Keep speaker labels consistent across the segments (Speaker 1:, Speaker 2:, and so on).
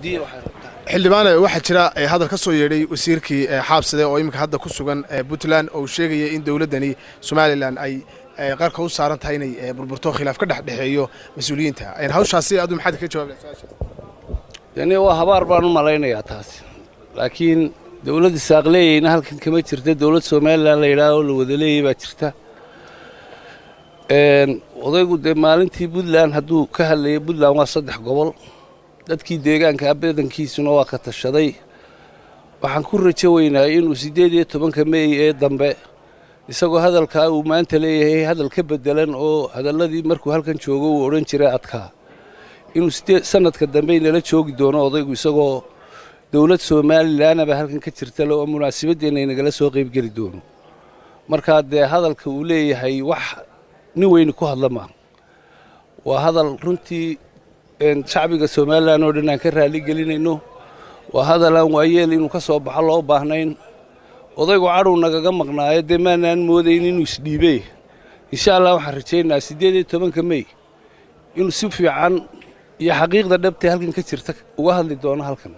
Speaker 1: Xildhibaane, waxaa jira hadal ka soo yeedhay wasiirkii Xaabsade oo iminka hadda ku sugan Puntland, oo uu sheegaya in dowladdani Somalilan ay qarka u saaran tahay inay burburto, khilaaf ka dhex dhexeeyo mas-uuliyiinta. Hawshaasi adu maxaad kaga jawaabi?
Speaker 2: Yani waa habaar baan u malaynayaa taasi, laakiin dowladda saaqleeyeyna halkan kama jirta. Dowlad Somalilan la yidhaaho la wada leeyay baa jirta. Odaygu dee maalintii Puntland hadduu ka hadlayay, Puntland waa 3 gobol, dadkii deegaanka badankiisuna waa ka tashaday. Waxaan ku rajo weynahay inuu 18-ka Mey ee dambe isagoo hadalkaa uu maanta leeyahay hadal ka bedelan oo hadalladii markuu halkan joogo uu odhan jiray adkaa, inuu sanadka dambe inala joogi doono odaygu isagoo dowlad Somalilanaba halkan ka jirta le oo munaasabadeenna inagala soo qaybgeli doono. Markaa dee hadalka uu leeyahay wax nin weyni ku hadla maa, waa hadal runtii shacbiga Somalilan oo dhan aan ka raali gelinayno, waa hadal aan waayeel inuu ka soo baxo loo baahnayn. Odaygu cadhow nagaga maqnaayo, dee maanaan moodayn inuu isdhiibee. Insha Allah waxaan rajaynayaa 18-ka Mey inuu si fiican iyo xaqiiqda dhabtee halkan ka jirta uga hadli doono halkan.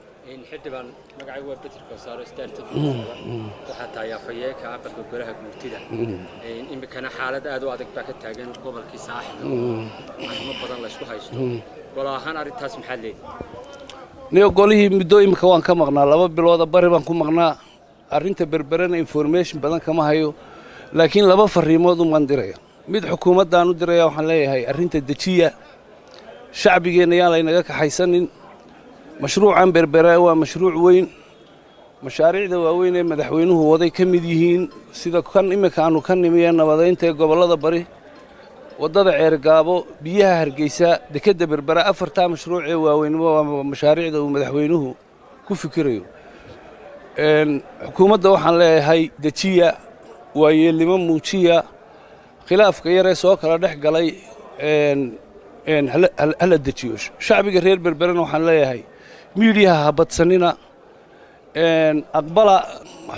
Speaker 3: Xildhibaan, magacaygu waa Bedr Kosaaro, Star TV. Waxaa tahay afhayeeka aqalka golaha guurtida. Iminkana xaalad aad u adag baa ka taagan gobolkii Saaxil, arrimo badan la isku haysto. Golo ahaan arrintaas maxaad leedihi?
Speaker 2: Niyo, golihii muddo iminka waan ka maqnaa, 2 bilooda bari baan ku maqnaa. Arrinta Berberena information badan kama hayo, laakiin 2 fariimood umaan diraya. Mid xukuumaddaan u diraya, waxaan leeyahay arrinta dejiya, shacbigeenna yaan laynaga kaxaysanin. Mashruucan Berbera waa mashruuc weyn, mashaariicda waaweyn ee madaxweynuhu waday ka mid yihiin, sida kan iminka aanu ka nimi ee nabadaynta ee gobollada bari, waddada Ceergaabo, biyaha Hargeysa, dekedda Berbera. Afartaa mashruuc ee waaweynba waa mashaariicda uu madaxweynuhu ku fikirayo. Xukuumadda waxaan leeyahay dejiya, waayeelnimo muujiya, khilaafka yaree soo kala dhex galay hala dejiyo. Shacbiga reer Berberena waxaan leeyahay miidiyaha ha badsanina, aqbala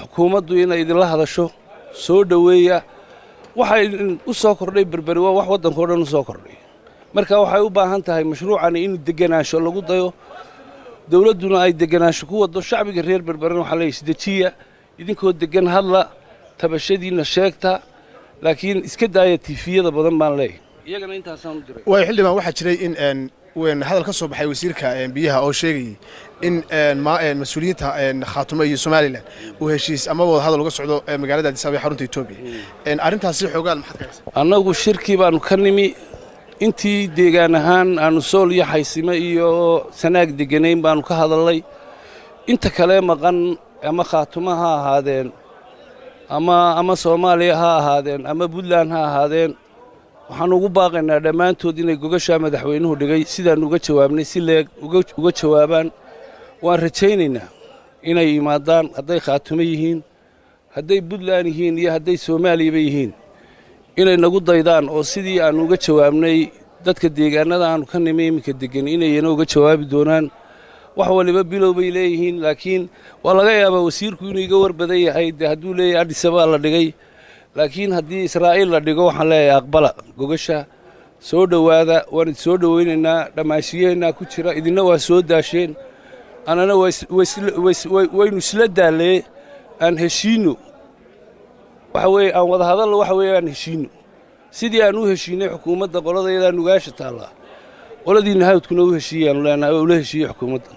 Speaker 2: xukuumaddu inay idinla hadasho, soo dhoweeya. Waxa u soo kordhay Berberi waa wax waddanka o dhan u soo kordhay. Marka waxay u baahan tahay mashruucani in degenaansho lagu dayo, dowladduna ay degenaansho ku waddo. Shacbiga reer Berberena waxaa leeyahay isdejiya, idinkoo degan hadla, tabashadiinna sheegta, laakiin iska daaya tiifiyada badan baan leeyahay. Iyagana intaasaan u diray.
Speaker 1: Waayo xildhibaan, waxaa jiray in hadal ka soo baxay wasiirka biyaha oo sheegayay in mas-uuliyiinta Khaatumo iyo Somalilan uu heshiis ama wada hadal uga socdo magaalada Addis Ababa, xarunta Etoobiya. Arrintaasi xoogaal maxaad ka haysaa?
Speaker 2: Annagu shirkii baanu ka nimi. Intii deegaan ahaan aanu Sool iyo Xaysime iyo Sanaag deganayn baanu ka hadalnay. Inta kale maqan, ama Khaatumo ha ahaadeen ama Soomaaliya ha ahaadeen ama Puntland ha ahaadeen, waxaanu ugu baaqaynaa dhammaantood inay gogashaa madaxweynuhu dhigay sidaannu uga jawaabnay si leeg uga jawaabaan. Waan rajaynaynaa inay yimaadaan, hadday Khaatumo yihiin, hadday Puntland yihiin iyo hadday Soomaaliyaba yihiin, inay nagu daydaan oo sidii aannu uga jawaabnay dadka deegaanada aanu ka nimi iminka degan inayna uga jawaabi doonaan. Wax waliba bilow bay leeyihiin, laakiin waa laga yaabaa wasiirku inuu iga war badan yahay dee hadduu leeyahay Addis Ababa la dhigay. Laakiin haddii Israa'iil la dhigo, waxaan leeyahay aqbala gogasha, soo dhowaada, waan idin soo dhowaynaynaa. Dhammaashiyaheennaa ku jira, idinna waa soo daasheen, anana waynu isla daallee. Aan heshiinno, waxa weeye aan wada hadallo, waxa weeye aan heshiinno sidii aan u heshiinay xukuumadda. Qoladayadaa Nugaasha taallaa, qoladiinna hawdkuna u heshiiyaanu leenahay oo ula heshiiyey xukuumadda.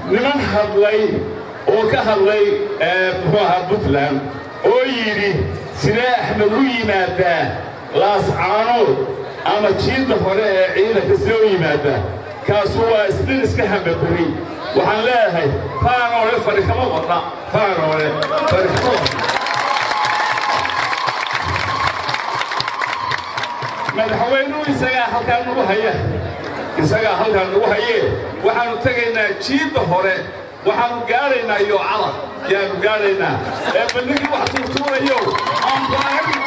Speaker 4: Niman hadlay oo ka hadlay, muxuu ahaa, Puntland oo yidhi sidee Axmed u yimaadaa Laascaanood ama jiidda hore ee ciidanka, sidee u yimaadaa, kaasu waa isnin iska hambaberi. Waxaan leeyahay faanoole fari kama qodna, faanoole fari kama qodna. Madaxweynuhu isagaa halkaan nagu haya, isagaa halkaan nagu hayee. Waxaannu tegaynaa jiidda hore, waxaannu gaadhaynaa yoocada yaannu gaadhaynaa. Ee bandhigii wax tuurtuurayo aan baahin,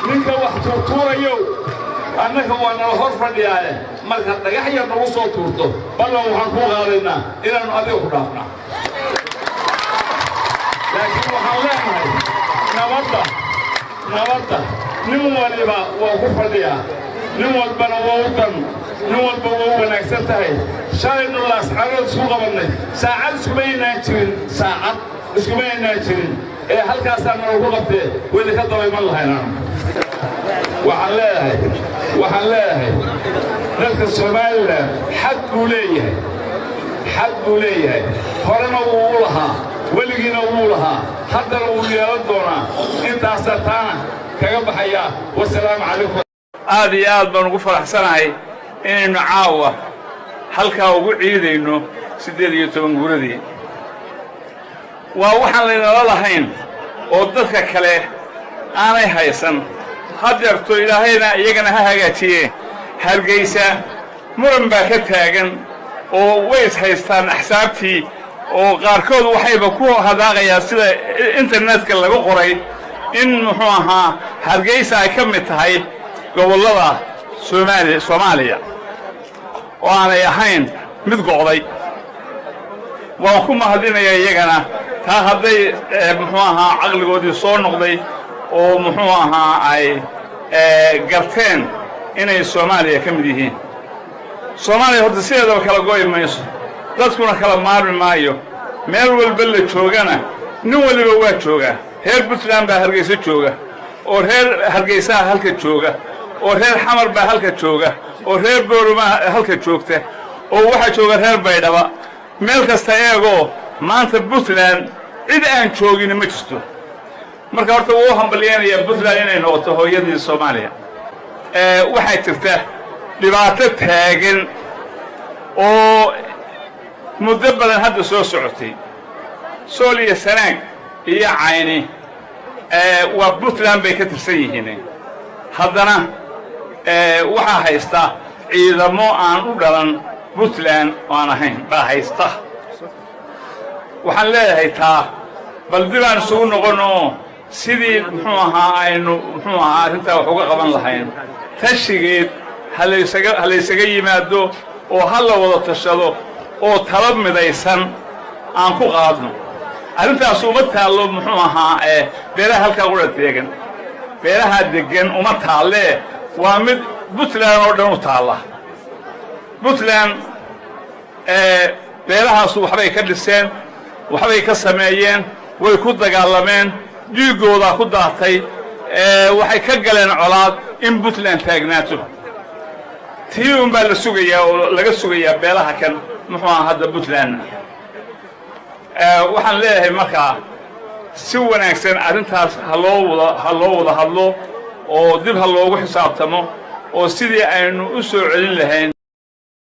Speaker 4: ninka wax tuurtuurayow, annaga waa nala hor fadhiyaaye, marka dhagax yar nagu soo tuurto, ballan waxaan kuu qaadaynaa inaannu adiga ku dhaafnaa. Laakiin waxaan leenahay nabadda, nabadda nin waliba waa ku fadhiyaa. Nin walbana waa u dan, nin walba waa u wanaagsan tahay. Shalaynu Laascaanood isku qabannay, saacad iskuma aynaan jirin, saacad iskuma aynaan jirin ee halkaasaa nalagu qabtee wayna ka daba iman lahayn. Waxaan leeyahay dalka Somaliland xaq buu leeyahay, xaq buu leeyahay. Horena wuu u lahaa, weligiina wuu lahaa, haddana wuu yeelan doonaa. Intaasaa taana kaga baxayaa. Wasalaamu calaykum.
Speaker 5: Aad iyo aad baan ugu faraxsanahay inaynu caawa halkaa ugu ciidayno 18 guuradii. Waa waxaan laynala lahayn oo dadka kale aanay haysan. Haddeerto Ilaahayna iyagana ha hagaajiye, Hargaysa muran baa ka taagan oo way is haystaan axsaabtii, oo qaarkood waxayba ku hadaaqayaan, sida internetka laga qoray, in muxuu ahaa Hargaysa ay ka mid tahay gobollada Soomaaliya, Soomaaliya, oo aanay ahayn mid go'day. Waan ku mahadinayaa iyagana taa hadday muxuu ahaa caqligoodii soo noqday oo muxuu ahaa ay garteen inay Soomaaliya ka mid yihiin. Soomaaliya horta sideedaba kala go'i mayso, dadkuna kala maarmi maayo. Meel walba la joogana nin waliba waa joogaa. Reer Puntland baa Hargayso jooga, oo reer Hargaysaha halka jooga, oo reer Xamar baa halka jooga, oo reer Boorama halka joogta, oo waxaa jooga reer Baydhaba. Meel kasta eegoo maanta Puntland cid aan joogin ma jirto. Marka horta wuu u hambalyeynayaa Puntland inay noqoto hooyadii Soomaaliya. Waxaa jirta dhibaato taagan oo muddo badan hadda soo socotay. Sool iyo Sanaag iyo Cayni waa Puntland bay ka tirsan yihiin. Haddana waxaa haysta ciidamo aan u dhalan Puntland oo aan ahayn baa haysta. Waxaan leeyahay taa bal dib aan isugu noqonoo sidii muxuu ahaa aynu muxuu ahaa arrintaa wax uga qaban lahayn tashigeed ha laysaga yimaado oo ha la wada tashado oo talo midaysan aan ku qaadno. Arrintaas uma taallo muxuu ahaa beelaha halkaa qura deegan, beelaha deggan uma taallee, waa mid Puntland oo dhan u taalla. Puntland beelahaasu waxbay ka dhiseen, waxbay ka sameeyeen, way ku dagaalameen, dhiiggoodaa ku daatay, waxay ka galeen colaad in Puntland taagnaato. Tii un baa la sugayaa oo laga sugayaa beelaha kan muxuu aha hadda Puntlandna. Waxaan leeyahay markaa si wanaagsan arrintaas ha loo wada hadlo oo dib ha loogu xisaabtamo oo sidii aynu u soo celin lahayn.